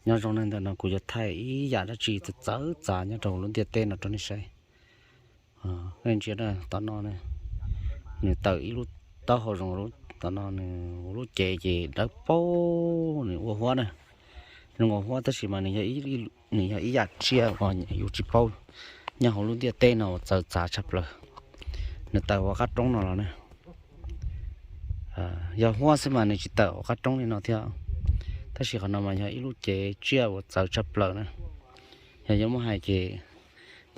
Nyob zoo na, ntawm no kuv yuav thaij ib yam dab tsi txawv txawv txav nyob rau lub ntiaj teb no rau nej saib. Nej ntsia na, tom no na, nws tawm ib lub taub hau zoo, tom no nws lub cev ces dawb paug, nws ua huab na. Zoo nkaus huab tab sis mas nws yog ib yam tsiaj uas yus tsis paub nyob hauv lub ntiaj teb no uas txawv txav tshaj plaws. Nws tawm hauv qab roob no los na. Yog huab xwb mas nws tsis tawm hauv qab roob li no thiab, tab sis qhov no mas yog ib lub cev tsiaj uas txawv tshaj plaws na. Yog yuav muab hais ces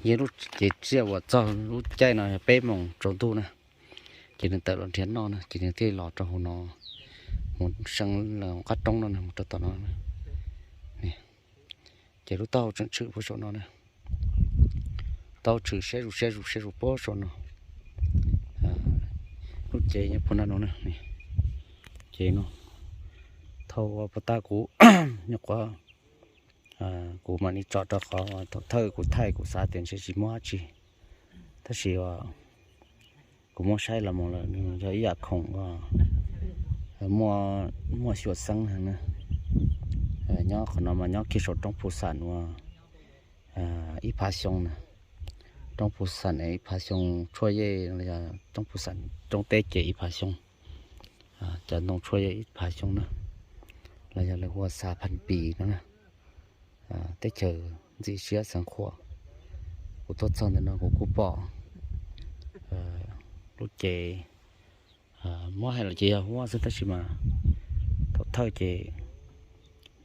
yog lub cev tsiaj uas txog lub caij no yog peb moos tsaus ntuj na, ces nws tawm los nrhiav noj na, ces nws thiaj los rau hauv no, mus seev qab roob no na, mus rau tom no. Ces lub taub hau tseem tshwm puag saum no na, taub hau tshwm siab zus siab zus siab zus puag saum no. Lub cev nyob puag nram no na, ces no, thaum uas puag ta kuv nyuam qhuav, kuv mam li tso rau qhov thaum thawj kuv thaij kuv xav tias ntshe tsis muaj dab tsi, tab sis kuv muab saib los mus lawm nws yog ib yam khoom uas muaj xyuam xeeb heev na. Nyob qhov no mas nyob kiag saum roob Phu Xam uas ib phav xyoo na, roob Phu Xam ib phav xyoo tshuaj yej, roob Phu Xam roob teb ces ib phav xyoo, cov ntoo tshuaj yej ib phav xyoo na, los yog lawv hu ua Xas Phan Pis no na, teb chaws ntxim siab xeev qhuam. Kuv tuaj txog ntawm no kuv kuj pom lub cev, muab hais los ces yog huab xwb tab sis mas thaum thawj ces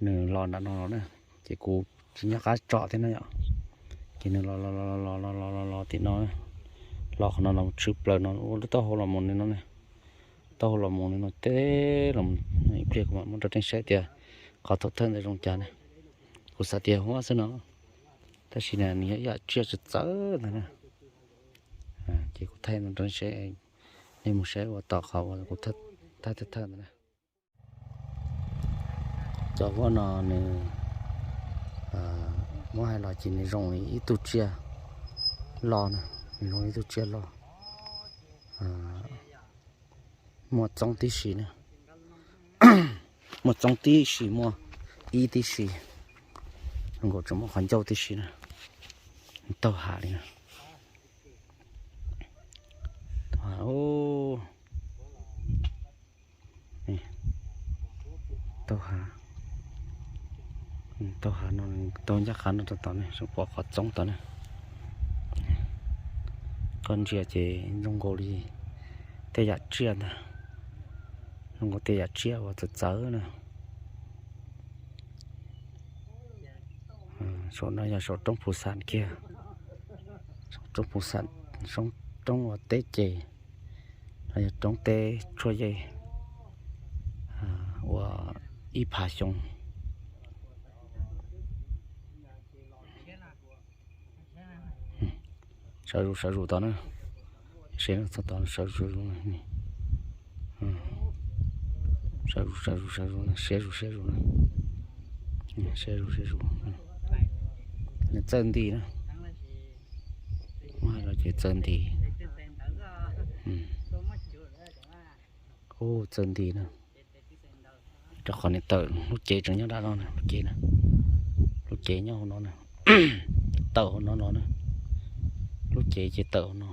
nws los nram no los na, ces kuv tsis nyob qab tsom thiab na yom, ces nws los los los los los los los tim no, los qhov no los tshwm plaws no ua lub taub hau los mus li no ne, taub hau los mus li no teb los, ib pliag kuv mam muab rau nej saib tias qhov thaum thawj ntawd zoo cas na. Kuv xav tias huab xwb no, tab sis nws yog ib yam tsiaj txawv txawv ntag na. Ces kuv thaij rau nej saib, nej mus saib ua tom qhov uas kuv thaij thawj thawj ntawd na. Cov huab no nws, muab hais los ces nws zoo li ib tug tsiaj loj na, nws zoo li ib tug tsiaj loj, muaj txoob tib si na, muaj txoob tib si, muaj ib tib si, zoo nkaus tseem muaj qhov ncauj tib si na, taug hav li na. Taug hav, taug hav no, taug ncaj qha no rau tom ne, zoo pom qhov txoob tom ne. Koj ntsia ces zoo nkaus li tej yam tsiaj ntag, zoo nkaus tej yam tsiaj uas txawv txawv na. Saum no yog saum roob Phu Xam kiag, saum roob Phu Xam, roob uas teb ces, los yog roob teb tshuaj yej ua ib phav xyoo. Sawv zus sawv zus tod na, sawv zus sawv zus, sawv zus sawv zus, siab zus siab zus na, siab zus siab zus. Nws txawj nti na, muab hais los ces txawj nti. Ub, txawj nti na, rau qhov nws tawm lub cev tseem nyob dab no na, lub cev na, lub cev nyob hauv no na, tawm hauv no los na, lub cev ces tawm hauv no,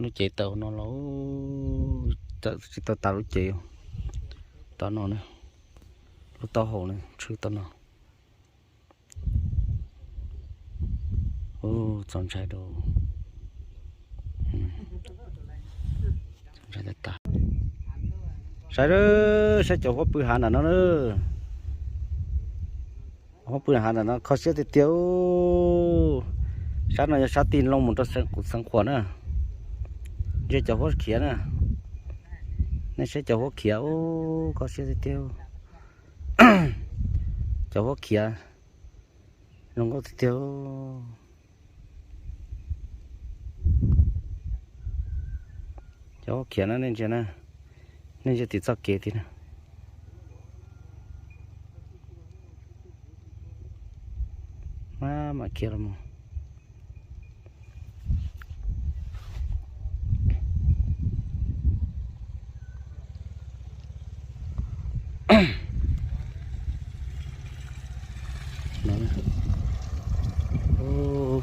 lub cev tawm hauv no los, tawm tsis tau tas lub cev, tom no na, lub taub hau na tshwm tom no. Ub, txaus ntshai rau, txaus ntshai tas tas. Saib, saib cov huab pw hav nram no, huab pw hav nram no kho siab tiag tiag. Sab no yog sab tig loo mus rau Xeev Khuam na. Ntsia cov huab khiav na, nej saib cov huab khiav, ub, kho siab tiag tiag. Cov huab khiav zoo nkauj tiag tiag. Cov huab khiav na, nej ntsia na, nej ntsia tim txoj kev tid na. Maj mam khiav los mus.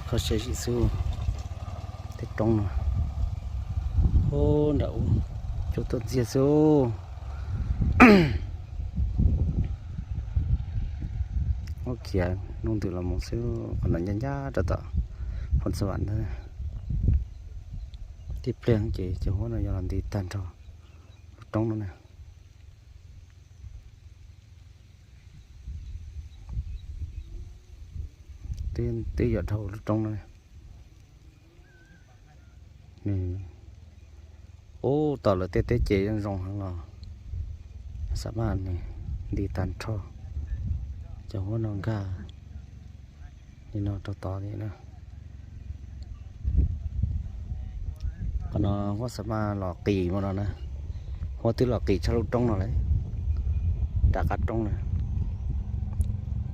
Kho siab zim xwb, tej roob no, ub, nram ub, cua tuaj ntxiag xwb. Ub, khiav nuj ntws los mus xwb, qhov no ncaj ncaj rau tom Phoos Xas Vas ntag. Tib pliag ces cov huab no yuav los nti tag nrho lub roob no na. Twb yog dhau lub roob no. Nws, ub, tom lawv tej teb ces zoo zoo heev los xam maj nws nti tag nrho. Cov huab no nkag li no rau tod li na. Qhov no huab xam maj los qis mus no na. Huab twb los qis tshaj lub roob no lawm, nram qab roob na.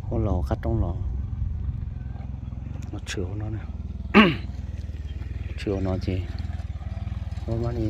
Huab los qab roob los, los tshwm hauv no na. Tshwm hauv no ces huab mam li